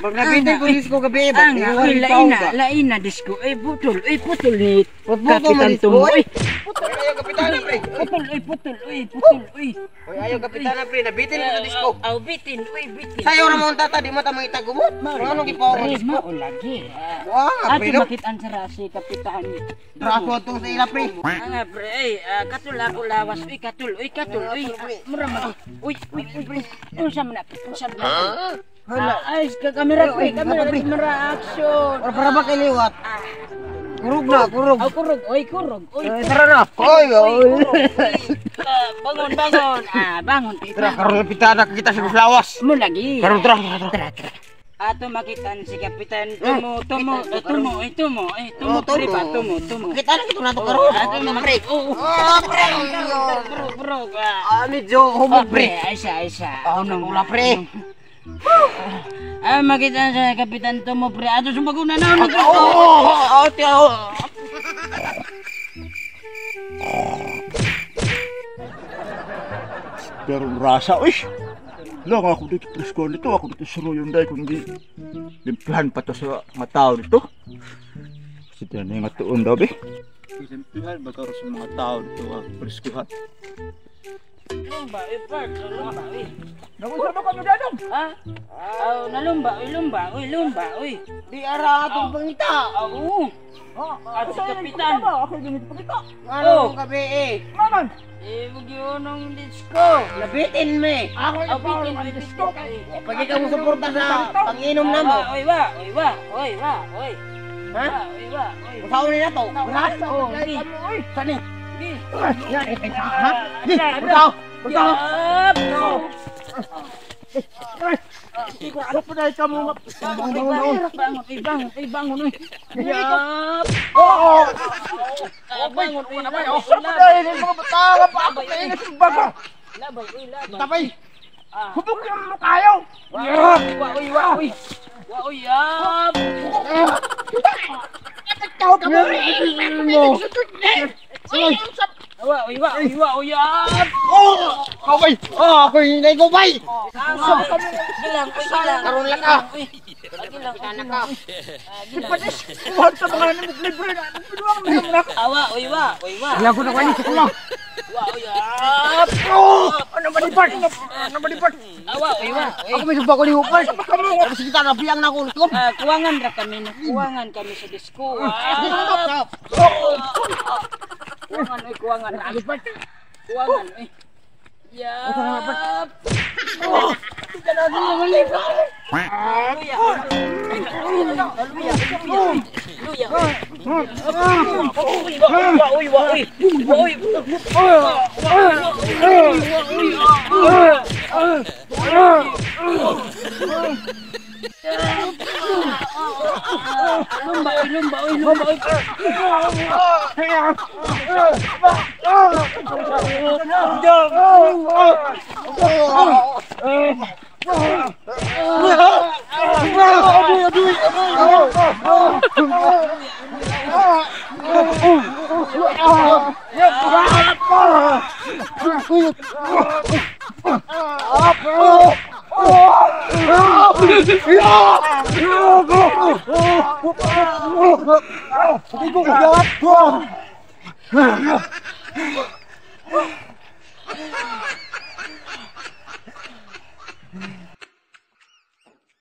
Pag nabitin ko disco gabi, Ah, ba? nga, uy, laina, laina disco. Ay, putol, uy, putol ni Putol man Kapitan disco, Tumo. uy. Uy, Putol ayo kapitana pre. putol, uy, putol, uy, putol, uy. Uy, ayo kapitana pre, nabitin ko sa disco. Aw, bitin, uy, bitin. Sayo ra mo ang tata, di mo ta mangita gumot. Ano gipaw mo Pre, disco? mao lagi. Wah, nga pre Ato no. makitaan sa si Kapitan. Traso atong sa ila pre. Ah, nga pre, ay, katul ako lawas, uy, katul, uy, katul, uy. Mura mag, uy, uy, uy, uy. Unsa man na, unsa man na. Hala. Ah, ay, ka kamera pre, kamera, kamera, action. Ora para ba kay liwat? Kurog na, kurog. Aw, kurog, oy, kurog, oy. Eh, tara na. Oy, oy. Ah, bangon, bangon. Ah, bangon. Tara, karon kapitana kita sa lawas. Mo lagi. Karon tara, tara, tara. Tara, tara. Ato makitaan si Kapitan Tumo, tumo, eh, tumo, eh, tumo, eh, tumo, Oh, tumo. pre ba, tumo, tumo. Kita na kita nato karon. Ato pre. Oo. Oh, pre. Bro, bro, ah. Ah, medyo humog pre. Pre, isa, isa. Ah, ula pre. Ah, makita sa Kapitan Tumo, pre. Ato sumaguna na, ano Oh, oh, oh, Pero rasa, uy! Lang ako dito presko nito, ako dito sa Royal Day, kundi limplahan pa to sa mga tao dito. Kasi tiyan na yung tuon daw, be. Limplahan ba karo sa mga tao dito, preskuhan? Lumba, eh, Bart, lumba, eh. Naku, saan ba kami dadong? Ha? Ah, nalumba, uy, lumba, uy, lumba, uy. Di ara atong pangita. Ah, oo. Ato si Kapitan. Ako yung pangita. Ano Oh. gabi eh? Maman! Eh, wag yun ang disco. Labitin me. Ako Ah, bitin, uy, disco. Pag ikaw mo suporta sa panginom na mo. Ah, Oy, wa, oy, wa, oy, wa, oy. Ha? Wa, oy, wa, oy. Usaon ni nato. Rasa, Oh, ay, di. kamo, uy! Saan ni? Di. Ya, eh, ha? Di, utaw. Utaw. Yup. Ano pa dahil kamo nga? Bangon, bangon, bangon, uy, bangon, uy, bangon, uy. Yup. Oo! Ah, bangon, uy, labay, uy, Saan pa dahil yung mga bata nga pa ako kainit yung baga? labay, uy, labay. Tapay. Ah. Hubog yung mukha yaw! Wa, uy, wa, uy. Wa, uy, yup. Mo! Wa, uy, wa, uy, wa, uy, yup. Oh, kaway. Oh, ako hinay ko bay. Gilang, uy, gilang. Karon lang ka. Uy, gilang, Anak ka. gilang. Kuhan sa mga namig libre na. Pinuang na yung nak. Awa, uy, wa, uy, wa. Wala ko na kayo sa kulang. Wa, uy, yup. Oh! Ano ba ni Bart? Ano ba ni Bart? Awa, uy, wa, uy. Ako may suba ko ni Hupers. Tapos kita na biyang na ko. Ah, kuwangan ra kami, nakuwangan kami sa disco. Ah, kuwangan, uy, kuwangan. Kuwangan, uy. Yup. Luya. Luya, luya, luya. Uy, wa, uy, wa, uy. Wa, uy. Lumba, uy, lumba, uy, lumba, uy.